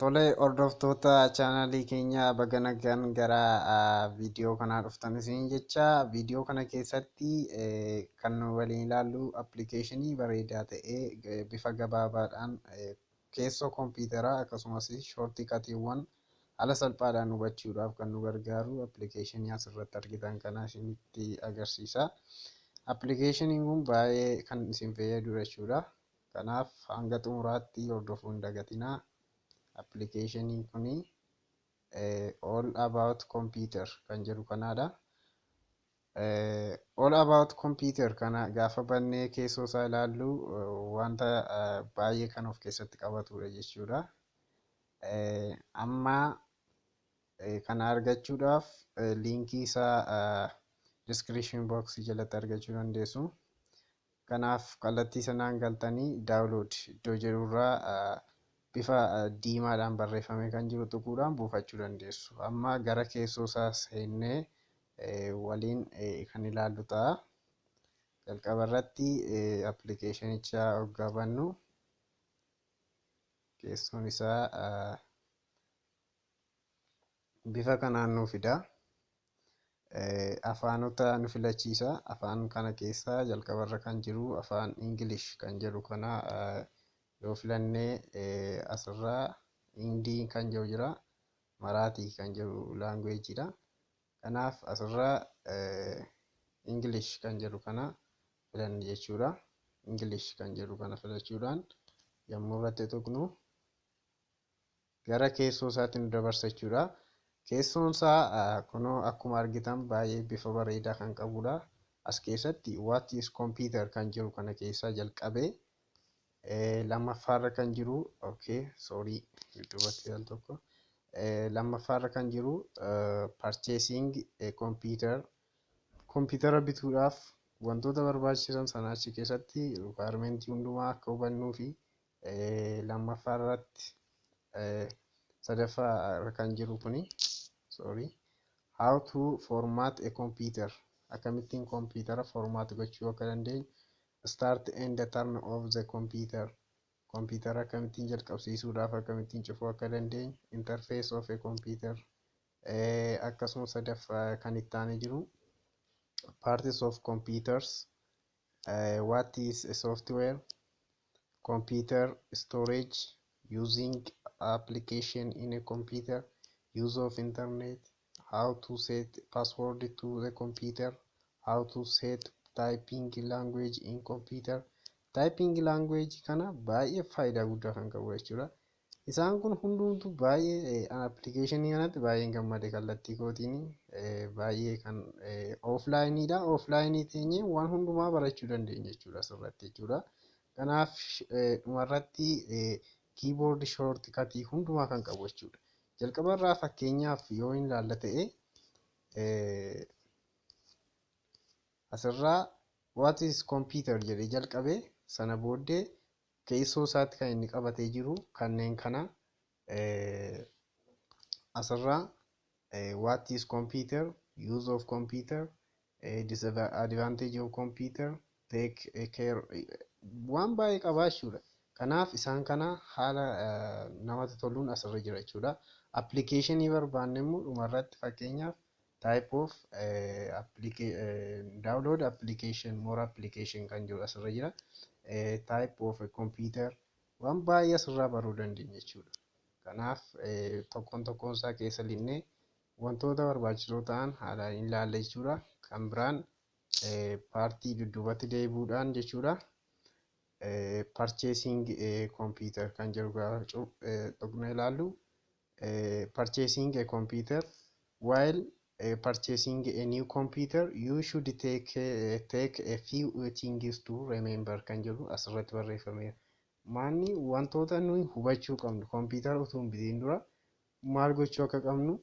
Tole, hordoftoota chaanalii keenyaa, baga nagaan gara viidiyoo kanaa dhuftan isin jecha. Viidiyoo kana keessatti kan nu waliin ilaallu appilikeeshinii bareedaa ta'ee bifa gabaabaadhaan keessoo kompiitaraa akkasumas shortcutiiwwan haala salphaadhaan hubachuudhaaf kan nu gargaaru appilikeeshinii asirratti argitan kana isinitti agarsiisa. Appilikeeshiniin kun baay'ee kan isin fayyadu jechuudha. Kanaaf hanga xumuraatti hordofuu hin dagatinaa. Appilikeeshiniin kun All About Computer kan jedhu kanaadha. All About Computer kana gaafa bannee keessoo isaa ilaallu wanta baay'ee kan of keessatti qabatudha jechuudha. Amma kana argachuudhaaf liinkii isaa description box jalatti argachuu dandeessu. Kanaaf kallattii sanaan galtanii download iddoo jedhurraa bifa diimaadhaan barreeffamee kan jiru tuquudhaan buufachuu dandeessu. Amma gara keessoo isaa seennee waliin kan ilaallu ta'a. Jalqaba irratti appilikeeshinicha hoggaa bannu keessoon isaa bifa kanaan nuu fida. Afaanota nu filachiisa. Afaan kana keessaa jalqabarra kan jiru afaan English kan jedhu kana yoo filannee, asirraa Hindii kan jedhu jira. Maraatii kan jedhu languageiidha. Kanaaf asirraa English kan jedhu kana filanna jechuudha. English kan jedhu kana filachuudhaan yommuu irratti tuqnu gara keessoo isaatti nu dabarsa jechuudha. Keessoon isaa kunoo akkuma argitan baay'ee bifa bareedaa kan qabudha. As keessatti "What is computer" kan jedhu kana keessaa jalqabee lammaffaarra kan jiru, okay, sorry, dudduubatti al tokko, lammaffaarra kan jiru purchasing a computer, kompiitara bituudhaaf wantoota barbaachisan sana achi keessatti requirementii hundumaa akka hubannuu fi lammaffaarratti, sadaffaa kan jiru kuni, sorry, how to format a computer, akkamittiin kompiitara format gochuu akka dandeenyu, start and turn off the computer, kompiitara akkamittiin jalqabsiisuudhaaf akkamittiin cufuu akka dandeenyu, interface of a computer, akkasuma sadaffaa kan itti aanee jiru parts of computers, what is a software, computer storage, using application in a computer, use of internet, how to set password to the computer, how to set typing language in computer. Typing language kana baay'ee faayidaa guddaa kan qabu jechuudha. Isaan kun hundumtu baay'ee appilikeeshinii kanatti baay'een gammade. Kallattii kootiin baay'ee kan offlineiidha. Offlineii teenyee waan hundumaa barachuu dandeenya jechuudha asirratti jechuudha. Kanaaf dhumarratti keyboard shortcutii hundumaa kan qabu jechuudha. Jalqabarraa fakkeenyaaf yoo hin ilaalla ta'e, asirraa "What is computer" jedhee jalqabee, sana booddee keessoo isaatti kan inni qabatee jiru kanneen kana. Asirraa what is computer, use of computer, disadvantage of computer, take care, waan baay'ee qabaa jechuudha. Kanaaf isaan kana haala namatti toluun asirra jira jechuudha. Appilikeeshinii barbaanne immoo dhumarratti fakkeenyaaf type of download application, more application kan jiru asirra jira. Type of computer, waan baay'ee asirraa baruu dandeenya jechuudha. Kanaaf tokkoon tokkoon isaa keessa linnee wantoota barbaachisoo ta'an haalaan ilaalla jechuudha. Kan biraan partii dudduubatti deebi'uudhaan jechuudha. Purchasing computer kan jedhu gaafa tuqnee ilaallu, purchasing a computer: while purchasing a new computer, you should take a few things to remember kan jedhu asirratti barreeffameera. Maanni wantoota nuyi hubachuu qabnu kompiitara utuu hin bitiin dura maal gochuu akka qabnu,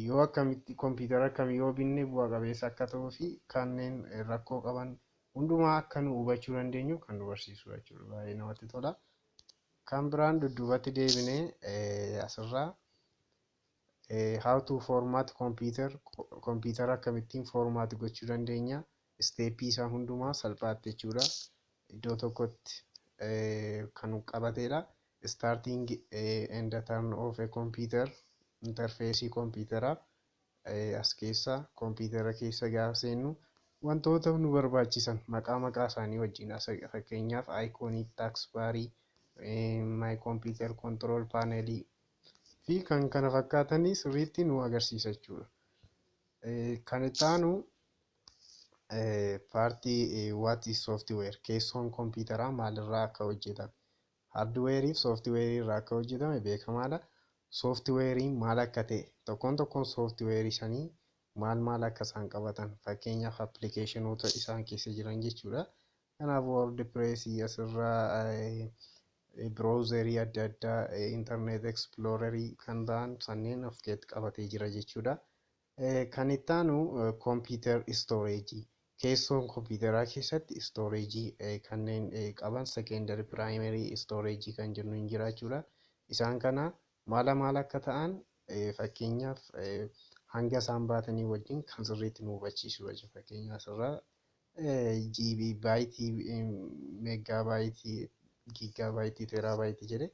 yoo akkamitti kompiitara akkamii yoo binne bu'a qabeessa akka ta'uu fi kanneen rakkoo qaban hundumaa akka nu hubachuu dandeenyu kan nu barsiisudha jechuudha. Baay'ee namatti tola. Kan biraan dudduubatti deebinee asirraa how to format computer, kompiitara akkamittiin format gochuu dandeenya, stepii isaa hundumaa salphaatti jechuudha. Iddoo tokkotti kan qabatedha. Starting and turn off a computer, interface kompiitaraa as keessa, kompiitara keessa gaafa seennu wantoota nu barbaachisan maqaa maqaa isaanii wajjin, fakkeenyaaf iconii, taskbarii, my computer, control panelii fi kan kana fakkaatanii sirriitti nu agarsiisa jechuudha. Kan itti aanu partii what is software, keessoon kompiitaraa maalirraa akka hojjetame, hardwareii fi softwareii irraa akka hojjetame beekamaadha. Softwareiin maal akka ta'e, tokkoon tokkoon softwareii sanii maal maal akka isaan qabatan, fakkeenyaaf applicationoota isaan keessa jiran jechuudha. Kanaaf WordPressii asirraa, browserii adda addaa, Internet Explorerii kan ta'an sanneen of keessatti qabatee jira jechuudha. Kan itti aanu computer storageii, keessoon kompiitaraa keessatti storageii kanneen qaban, secondary, primary storageii kan jennu hin jira jechuudha. Isaan kana maala maal akka ta'an, fakkeenyaaf hanga isaan baatanii wajjin kan sirriitti nu hubachiisudha. Fakkeenyaaf asirraa GB, byteii, megabyteii, gigabyteii, terabyteii jedhee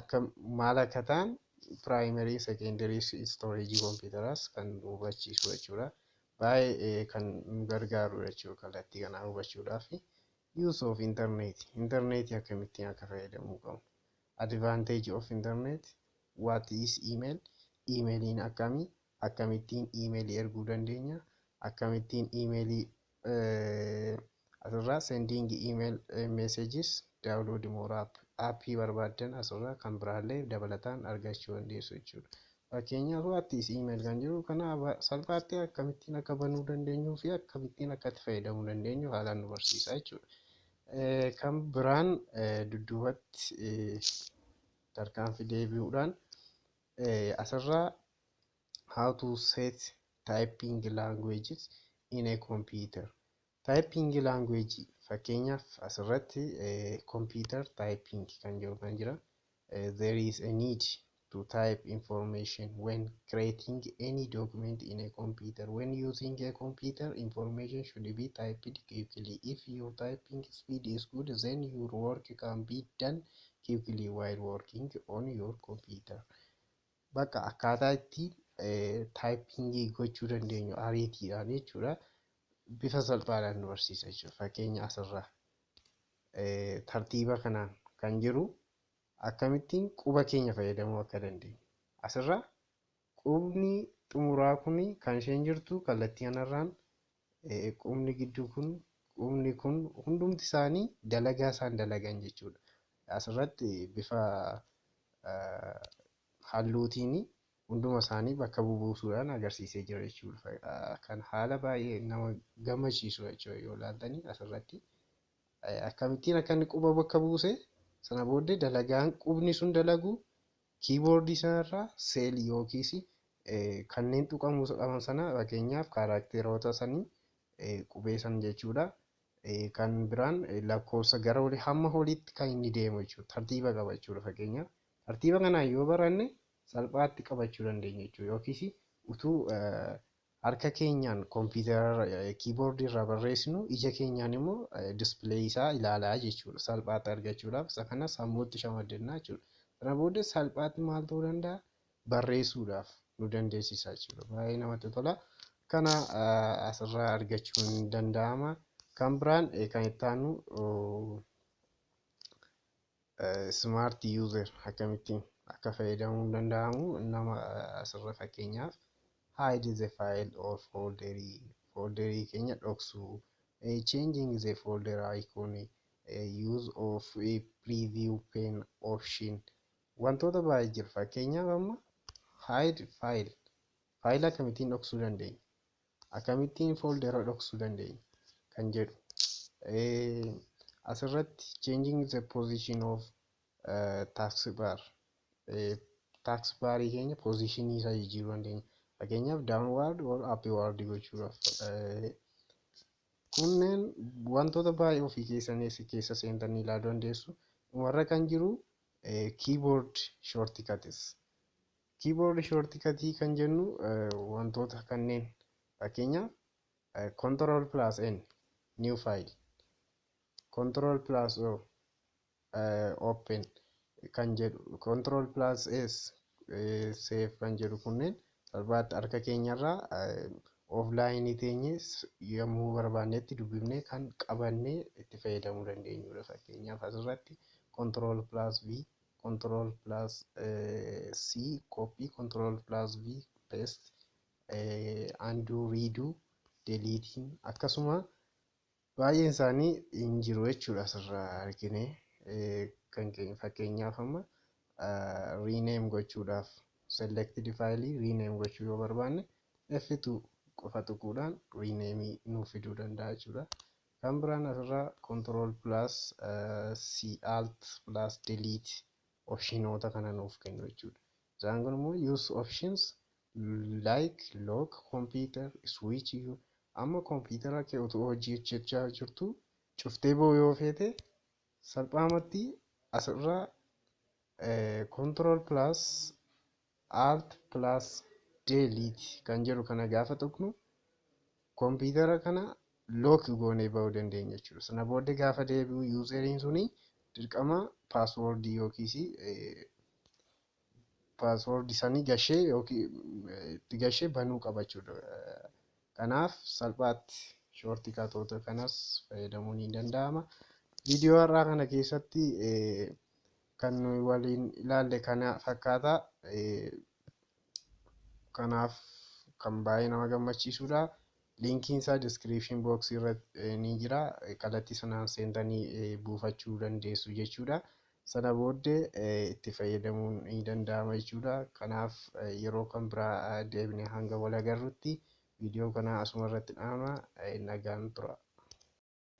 akka maal akka ta'an primary, secondary storageii kompiitaraas kan nu hubachiisu jechuudha. Baay'ee kan nu gargaaru jechuudha kallattii kanaa hubachuudhaaf. Use of internet, interneetii akkamittiin akka fayyadamuu qabnu. Advantage of internet, what is email, emailiin akkamii, akkamittiin emailii erguu dandeenya, akkamittiin emailii asirraa sending email messages, download more app, appii barbaaddan asirraa kan biraallee dabalataan argachuu dandeessu jechuudha. Fakkeenyaaf what is email kan jiru kana salphaatti akkamittiin akka banuu dandeenyuu fi akkamittiin akka itti fayyadamuu dandeenyu haalaan nu barsiisa jechuudha. Kan biraan dudduubatti tarkaanfii deebi'uudhaan asirraa how to set typing languages in a computer. Typing language, fakkeenyaaf asirratti computer typing kan jedhu kan jira. There is a need to type information when creating any document in a computer. When using a computer, information should be typed quickly. If your typing speed is good, then your work can be done quickly while working on your computer. Bakka akkaataa itti typingii gochuu dandeenyu ariitiidhaan jechuudha. Bifa salphaadhaan nu barsiisa jechuudha. Fakkeenya asirraa tartiiba kanaan kan jiru akkamittiin quba keenya fayyadamuu akka dandeenyu. Asirraa qubni xumuraa kun kan isheen jirtu kallattii kanarraan, qubni gidduu kun, qubni kun hundumti isaanii dalagaa isaan dalagan jechuudha. Asirratti bifa halluutiin hunduma isaanii bakka bubuusuudhaan agarsiisee jira jechuudha. Kan haala baay'ee nama gammachiisu jechuudha yoo ilaaltanii asirratti. Akkamittiin akka inni quba bakka buuse, sana booddee dalagaan qubni sun dalagu keyboardii sanarraa cellii yookiis kanneen tuqamuu qaban sana, fakkeenyaaf characteroota sanii, qubee san jechuudha. Kan biraan lakkoofsa gara olii hamma oliitti kan inni deemu jechuudha. Tartiiba qaba jechuudha fakkeenyaaf. Tartiiba kanaan yoo baranne salphaatti qabachuu dandeenya jechuudha. Yookiis utuu harka keenyaan kompiitara keyboardii irraa barreessinu ija keenyaan immoo displayii isaa ilaalaa jechuudha. Salphaatti argachuudhaaf isa kana sammuutti shamaddannaa jechuudha. Sana booda salphaatti maal ta'uu danda'a? Barreessuudhaaf nu dandeessisa jechuudha. Baay'ee namatti tola. Kana asirraa argachuun ni danda'ama. Kan biraan kan itti aanu smart user, akkamittiin akka fayyadamuun danda'amu nama asirra, fakkeenyaaf hide the file or folderii, folderii keenya dhoksuu, changing the folder icon, use of preview pane option, wantoota baay'ee jira. Fakkeenyaaf amma hide file, faayila akkamittiin dhoksuu dandeenya, akkamittiin foldera dhoksuu dandeenya kan jedhu asirratti, changing the position of taskbar, taskbarii keenya positionii isaa jijjiiruu dandeenya, fakkeenyaaf downward or upward gochuudhaaf. Kunneen wantoota baay'ee ofii keessanii keessa seentanii ilaaluu dandeessu. Warra kan jiru keyboard shortcuts, keyboard shortcutii kan jennu wantoota kanneen, fakkeenyaaf control plus n, new file, control plus o, open. Kan jedhu control plus S save kan jedhu kunneen salphaatti harka keenyarraa offline teenyee yommuu barbaannetti dubbifnee kan qabannee itti fayyadamuu dandeenyudha. Fakkeenyaaf, asirratti control plus V, control plus C copy, control plus V paste, undo, redo, deleting, akkasuma baay'een isaanii hin jiru jechuudha asirraa argine. Kan fakkeenyaaf, amma rename gochuudhaaf, selected file rename gochuu yoo barbaanne, F2 qofa tuquudhaan rename nuuf fiduu danda'a jechuudha. Kan biraan asirraa control plus C, alt plus delete optionoota kana nuuf kennu jechuudha. Isaan kun immoo use options like lock computer, switch. Amma kompiitara kee utuu hojii hojjechaa jirtu cuftee ba'uu yoo feete, salphaamatti asirraa control plus alt plus delete kan jedhu kana gaafa tuqnu, kompiitara kana lock goonee ba'uu dandeenya jechuudha. Sana booddee gaafa deebi'u useriin suni dirqama passwordii yookiis passwordii sanii gashee yookiin itti gashee banuu qaba jechuudha. Kanaaf salphaatti shortcutoota kanas fayyadamuun ni danda'ama. Viidiyoo har'aa kana keessatti kan nuyi waliin ilaalle kana fakkaata. Kanaaf kan baay'ee nama gammachiisudha. Linkiin isaa description boxii irra ni jira. Kallattii sanaan seentanii buufachuu dandeessu jechuudha. Sana booddee itti fayyadamuun ni danda'ama jechuudha. Kanaaf yeroo kan biraa deebinee hanga wal agarrutti viidiyoo kana asuma irratti dhaama. Nagaan tura.